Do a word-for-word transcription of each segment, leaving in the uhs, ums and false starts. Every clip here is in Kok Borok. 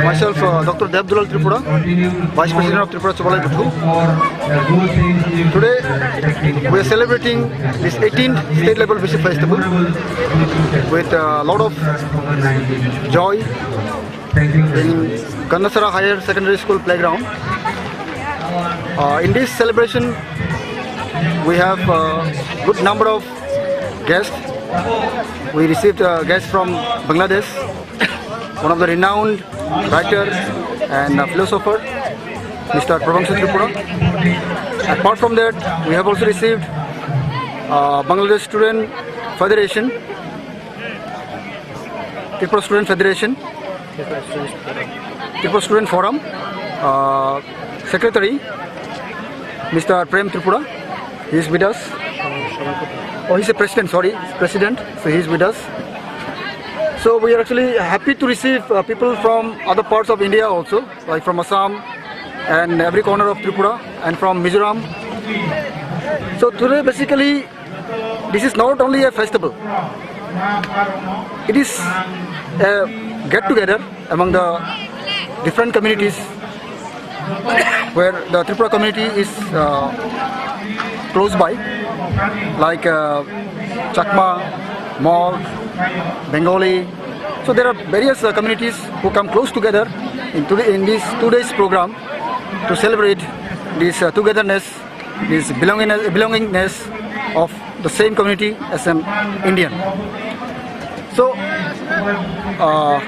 Myself, uh, Doctor Dev Dulal Tripura, Vice President of Tripura Chobalai Buthu. Today, we are celebrating this eighteenth State Level Bisu Festival with a lot of joy in Gandachara Higher Secondary School playground. Uh, in this celebration, we have a good number of guests. We received a guest from Bangladesh, one of the renowned writer and a philosopher, Mister Prabhangsu Tripura. Apart from that, we have also received uh, Bangladesh Student Federation, Tripura Student Federation, Tripura Student Forum, uh, Secretary, Mister Prem Tripura. He is with us. Oh, he's a president, sorry, he's president. So he is with us. So we are actually happy to receive uh, people from other parts of India also, like from Assam and every corner of Tripura and from Mizoram. So today, basically, this is not only a festival, it is a get together among the different communities where the Tripura community is uh, close by, like uh, Chakma, Mog, Bengali. So there are various uh, communities who come close together in, today, in this two days program to celebrate this uh, togetherness, this belongingness, belongingness of the same community as an Indian. So, uh,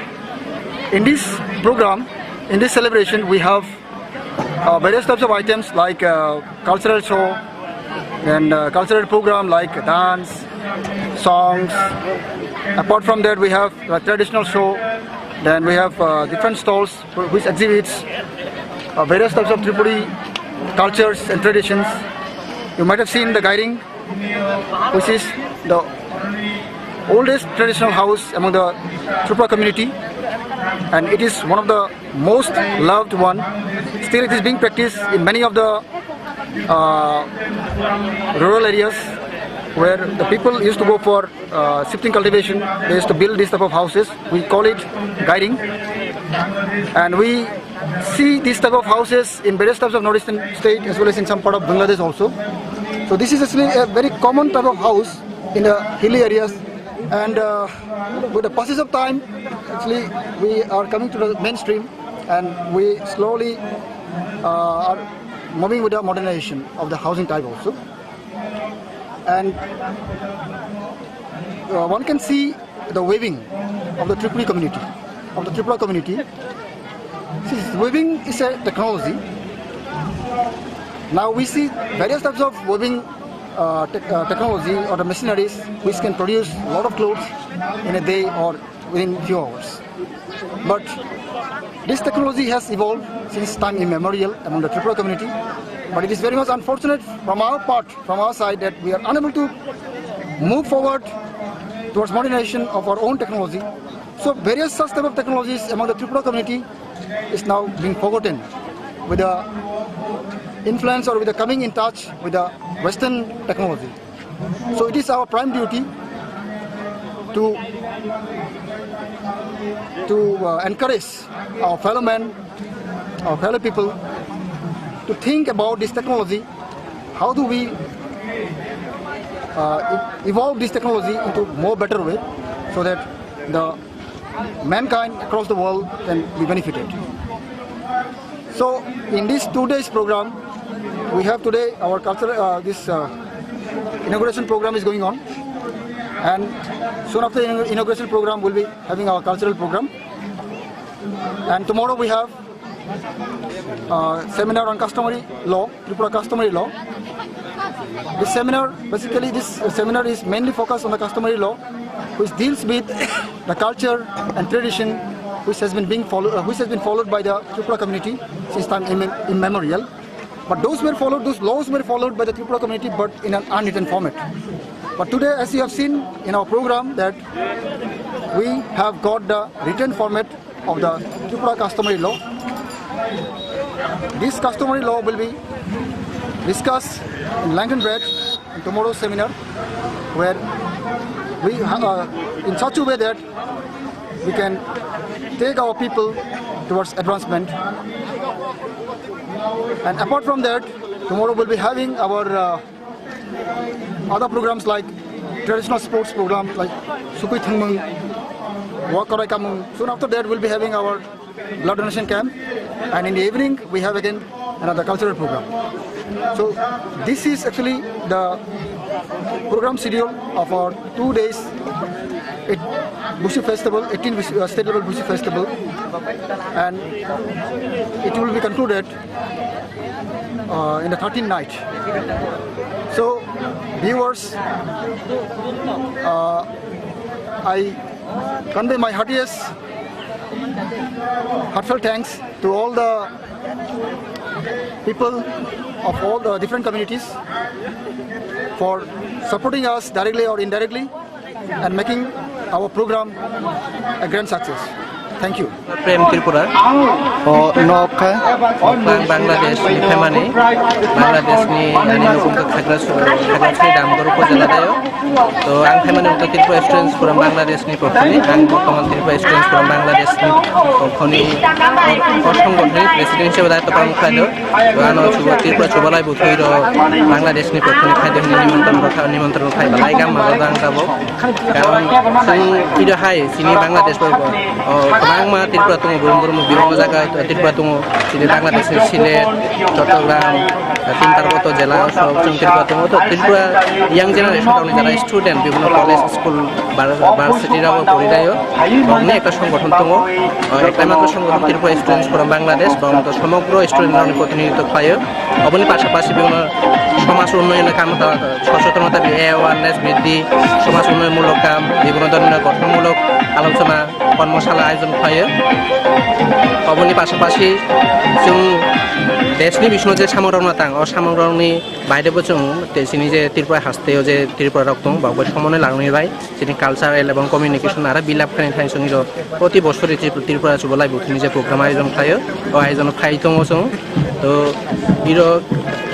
in this program, in this celebration, we have uh, various types of items like uh, cultural show and uh, cultural program like dance, songs. Apart from that, we have a traditional show. Then we have uh, different stalls wh- which exhibits uh, various types of Tripuri cultures and traditions. You might have seen the Gairing, which is the oldest traditional house among the Tripura community, and it is one of the most loved one. Still, it is being practiced in many of the uh, rural areas where the people used to go for uh, shifting cultivation. They used to build this type of houses. We call it gairing, and we see these type of houses in various types of northeastern state as well as in some part of Bangladesh also. So this is actually a very common type of house in the hilly areas, and uh, with the passage of time, actually, we are coming to the mainstream, and we slowly uh, are moving with the modernization of the housing type also. And uh, one can see the weaving of the Tripuri community, of the Tripura community. See, weaving is a technology. Now we see various types of weaving uh, tech uh, technology or the machineries which can produce a lot of clothes in a day or within few hours. But this technology has evolved since time immemorial among the Tripura community. But it is very much unfortunate from our part, from our side, that we are unable to move forward towards modernization of our own technology. So various such type of technologies among the Tripura community is now being forgotten with the influence or with the coming in touch with the Western technology. So it is our prime duty to to uh, encourage our fellow men, our fellow people to think about this technology. How do we uh, e- evolve this technology into more better way so that the mankind across the world can be benefited? So in this two days program, we have today our cultural uh, this uh, inauguration program is going on, and soon after the inauguration program, we'll be having our cultural program. And tomorrow we have uh, seminar on customary law, Tripura customary law. This seminar, basically, this seminar is mainly focused on the customary law, which deals with the culture and tradition which has been being followed, uh, which has been followed by the Tripura community since time imme- immemorial. But those were followed, those laws were followed by the Tripura community, but in an unwritten format. But today, as you have seen in our program, that we have got the written format of the Tripura customary law. This customary law will be discussed in length and breadth in tomorrow's seminar, where we ha- uh, in such a way that we can take our people towards advancement. And apart from that, tomorrow we'll be having our uh, other programs like traditional sports program like Sukui Thangmung, Wakarai Kamung. Soon after that, we'll be having our blood donation camp, and in the evening, we have again another cultural program. So this is actually the program schedule of our two days it Busu Festival, eighteen Busu, uh, state level Busu Festival, and it will be concluded uh, in the thirteenth night. So, viewers, uh, I convey my heartiest, heartfelt thanks to all the people of all the different communities for supporting us directly or indirectly and making our program a grand success. Thank you. Prem Tripura. O nok kha. Bang- Bangladesh ni family. Bangladesh ni ani nukung kha khagra su- khagra sui dam guru ko jala dayo. To ang family to Tripura students from Bangladesh ni pokhoni. Ang bottoman Tripura students from Bangladesh ni pokhoni. O songgotni president hisabe daitw palon khlaio. To ano chuba Tripura chubalai buthui ro Bangladesh ni pokhoni khaide hwnwi nimantron rokha nimantron khai balai gam magadang tabo. Karon chwng ido hai chini Bangladesh bai bo, o, kwbangma Tripura tongo, burum burum bibangma jaga Tripura tongo, chini Bangladesh ni Sylhet, Chattogram, Tin Parboto jela o sok chwng Tripura tongo. To Tripura young generation rokni jara student, bibino college, school, bar- varsity rok pori daio. Bokni ekta songothon tongo, o, ekta matro songothon Tripura Students Forum Bangladesh, bong to somogro student rokni protinidhitto khlaio. Oboni pasapasi bibino somaj unnoyone kam ta- Sochetonota bi awareness briddhi, somaj unnoyonmulok kam, bibhinno dhoroner gothonmulok alochona kormoshala ayojon khlaio. Oboni pasapasi chwng deshni bisingo je samungrokno tang, o samungrokni bairebo chwng tei chini je Tripura hasteo je Tripurarok tong, bokbai somono langwi bai chini cultural ebong communication aro bilap khaini thani chwngno proti bosori Trip- Tripura chubalai buthuni je program ayojon khlaio, o ayojono phai tongo chwng. To iro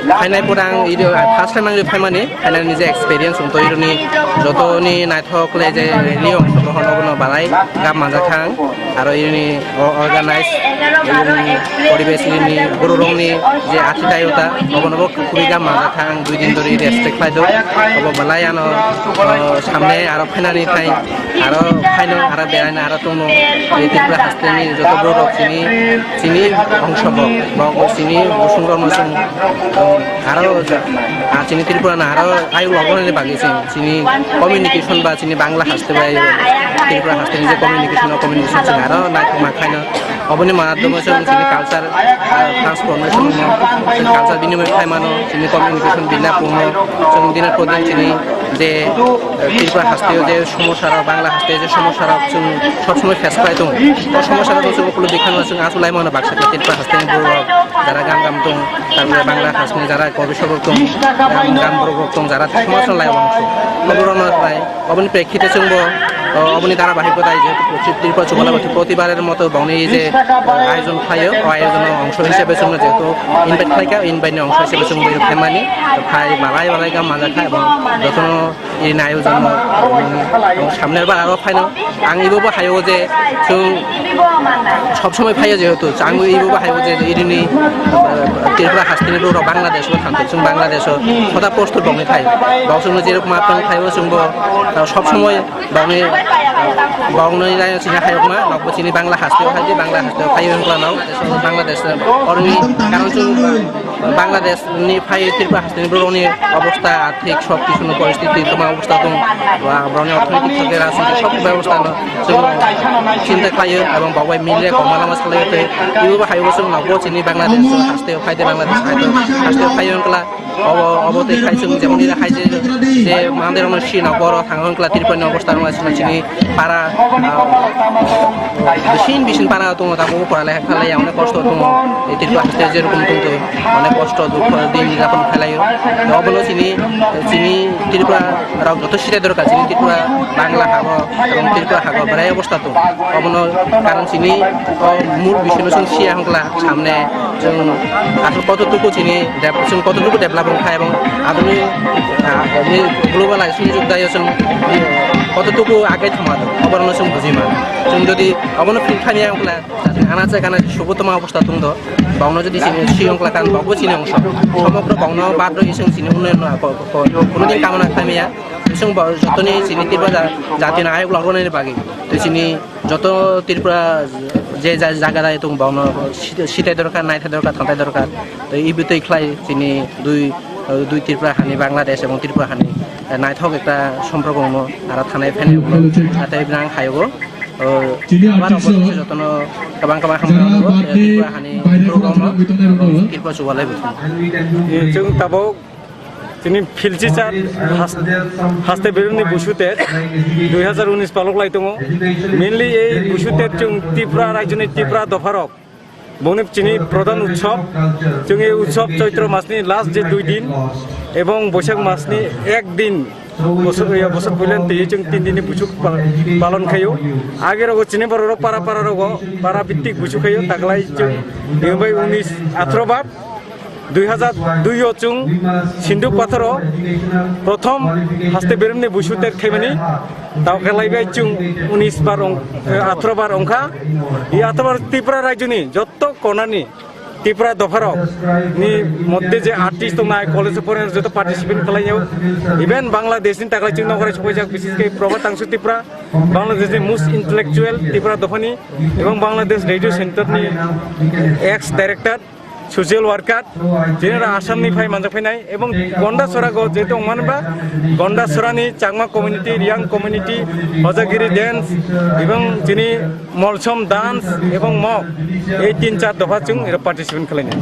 phainai pore ang iro first time ang iro phaimani, phainani je experience wngto ironi jotoni naithok le je rally wng sobo hono bono balai gam manjak kha ang. Aro ironi o- organize ironi poribesh ironi bororokni je athitayota obono bo kubui gam manjak kha ang, dui din dhori respect khlai do. Obo balai ano o samne aro phainani thai aro phaino aro beraino aro tongno. Tripura hasteni joto bororok chini chini ongso bo, bo chini busungrokno chwng, um, aro, ah, chini Tripura no aro ayuk logo ni bagwi chwng chini communication ba chini Bangla haste bai Tripura haste ni je communication o communication chwng aro naithokma khaino oboni madhyamo chwng chini culture, ah, transformation no, chini culture binimoi khlai mano, chini communication bina pungno chwng dine prodin chini je, eh, Tripura hasteo je somosya rok, Bangla hasteo je somosya rok chwng sob somoi face khlai tongo. O somosya rok chwng ukuluk bikha no chwng achuk lai mano baksa khe Tripura hasteni borok jara gam gam tong, tarpore Bangla hasteni jara gobisok rok tong, gam, gam borok rok tong, jara somaj no lai mano. Oborok no lai, oboni prekhite chwng bo, o, oboni dara bahik bo dai je Tripura chubalai bo protibarer moto bongni je, o, ayojon khlaio, o ayojon o ongso hisabe chwng no jehetu invite khlai kha, invite ni ongso hisabe chwng bo phai mani, phai malai malai gam manjak kha, ebong jotono Ini ayojon no, um, samner bar aro phaino ang ibo bo hayo je chwng sob somoi phaio jehetu ang ibo bo hayo je irini, uh, Tripura hasteni borok Bangladesh o thangkhe chwng Bangladesh o hoda post bongni phai. Bok chwngno jerok ma tong phaio chwngbo, uh, sob somoi bongni, bongni rayo chini hayokma nokbo chini Bangla hasteo phaidi Bangla hasteo phaio wngkla nok Bangladesh orni karon chwng Bangladesh ni phai Tripura hasteni borokni obostha, arthik sob kisuno poristiti toma obostha tong, ba borokni orthonoitik thangwi rajnitik sob bebostha no chwng chinta khlaio, ebong bo bai mile koma lama salai tei ibo bo hayo chwng nogo chini Bangladesh hasteo phai de Bangladesh hasteo phai wngkla. Obo, obo tei khai chwng jemon nini hai je, je mandir ono sino boro thang wngkla Tripura ni obostha wngkla chini para, ah, bisin bisin para tongo, tabuk pora lekha khalai ya, onek kosto tongo. Ei Tripura haste je rokom tong tong, onek kosto dukho din japon khalai o. Obono chini, chini Tripura rok joto sire dorkar, chini Tripura Bangla hago, ebong Tripura hago, berai obostha tong. Obono karon chini, o mul bisingo chwng siya wngkla samne. Chwng aswk kototwkw chini dep-, chwng kototwkw develop wngkha ebong adoni, ah, ni globalization jug daio chwng kototwkw agai thangma do, oborokno chwng buji mano. Chwng jodi obono feel khaimya wngkla, anache kana subutoma obostha tongdo, bokno jodi chini siyong kla kan bokbo chini ongso. Somogro bokno bad rwi chwng chini unnayon no ko-, ko-, kono din kamona khaimya. Chwng bo jotoni chini Tripura ja-, jatino ayok lok rwnani bagwi. Tei chini joto Tripura je ja-, jaga dai tong bokno site-, sitai dorkar, naithai dorkar, thangtai dorkar. Tei ibi twi khlai chini dui, dui Tripura hani Bangladesh ebong Tripura hani, eh, naithok ekta somporko wngno aro thanai phainai wngno. Tei bini ang hayogo, eh, abar obo jotono kwbang kwbang hambai wngno, eh, Tripura hani borok rokno, Tripura chubalai bo. Chwng tabuk Chini Philchichar has-, haste beremni Busu Tet dui hazar unis palok lai tongo. Mainly ei Busu Tet chwng Tripura rajyoni Tripura dopharok. Boni chini pradhan utsob. Chwng ei utsob Choitro masni last je dui din ebong Boishak masni ek din bosor, ya, bosor puilen twi chwng tin dinni Busu pa-, palon khaio. Age rogo chini borok para para rogo para bittik Busu khaio. Taklai chwng dui bai unis athro bar dui hazar dui o chwng Sindhu Pathoro prothom haste beremni Busu Tet khaimani, tao khe laibai chwng unis bar ong-, eh, athro bar ongkha. I athro bar Tripura rajyoni jotto konani Tripura dopharok ni moddhe je artist tongnai, college o porinai joto participate khlaio. Even Bangladesh ni taklai chwng nokrai sopaijak, bises khe Prabhat Tangsu Tripura, Bangladesh ni most intellectual Tripura dophani, ebong Bangladesh Radio Center ni ex director, social worker, chini oro Assam ni phai manjak phainai, ebong Gondasora go jehetu wngmani ba Gondasora ni Chakma community, Riang community, Hojagiri dance, ebong chini Molsom dance, ebong mok, ei tin char dopha chwng ero participant khlainai.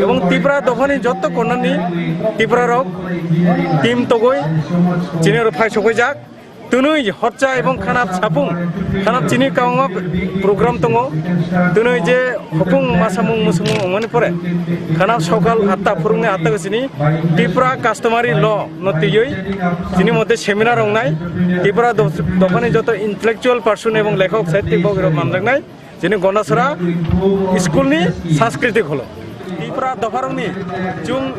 Ebong Tripura dopha ni jotto corner ni Tripura rok team togoi chini oro phai sokoijak. Twnwi horcha ebong khanap sapung, khanap chini kaungo program tongo. Twnwi je hopung masamung musumung wngmani pore khanap sokal atta phurungni atta chini Tripura customary law no twiwi chini mote seminar wngnai. Tripura do-, dophani joto intellectual person ebong lekhok sahittik bok rok manjaknai. Chini Gondasora school ni Sanskritik holo. Tripura dopharokni chwng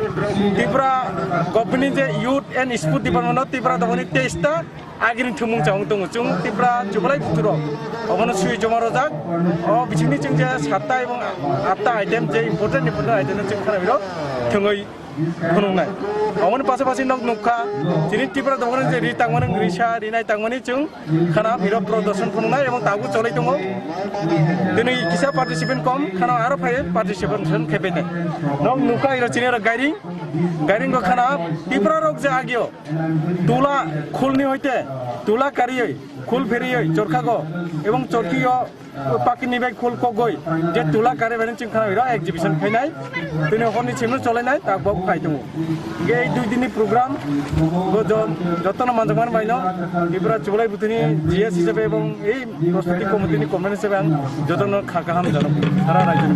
Tripura government ni je Youth and Sport Department no Tripura dophani teis ta agini thumung chawng tongo. Chwng Tripura chubalai buturok obono sui joma rojak. O bisingni chwng je satta ebong atta item je important important item chwng khana biro thwngwi phunuknai. Aboni pasapasi nok nukha, chini Tripura dophani je ri tangmani, risa rinai tangmani chwng khana biro prodorshon phunuknai ebong tabuk cholai tongo. Tini kisa participant kom, khana aro phai participation khepenai. Nok nukha iro chini oro gairing, gairing go khana Tripura rok je agio tula khulni hoite tula kariyoi, khul pheriyoi chorkha go ebong chorkhi o pakini bai khul kogoi je tula kare bani chwng khana biro exhibition khainai. Tini horni chimno cholainai ta bok phai tongo. Hingke ei dui dinni program bo jo-, jotono manjakmani baino Tripura chubalai buthuni G S hisabe ebong ei prostuti committee ni committee hisabe ang jotono kha kaham jano sara raijoni.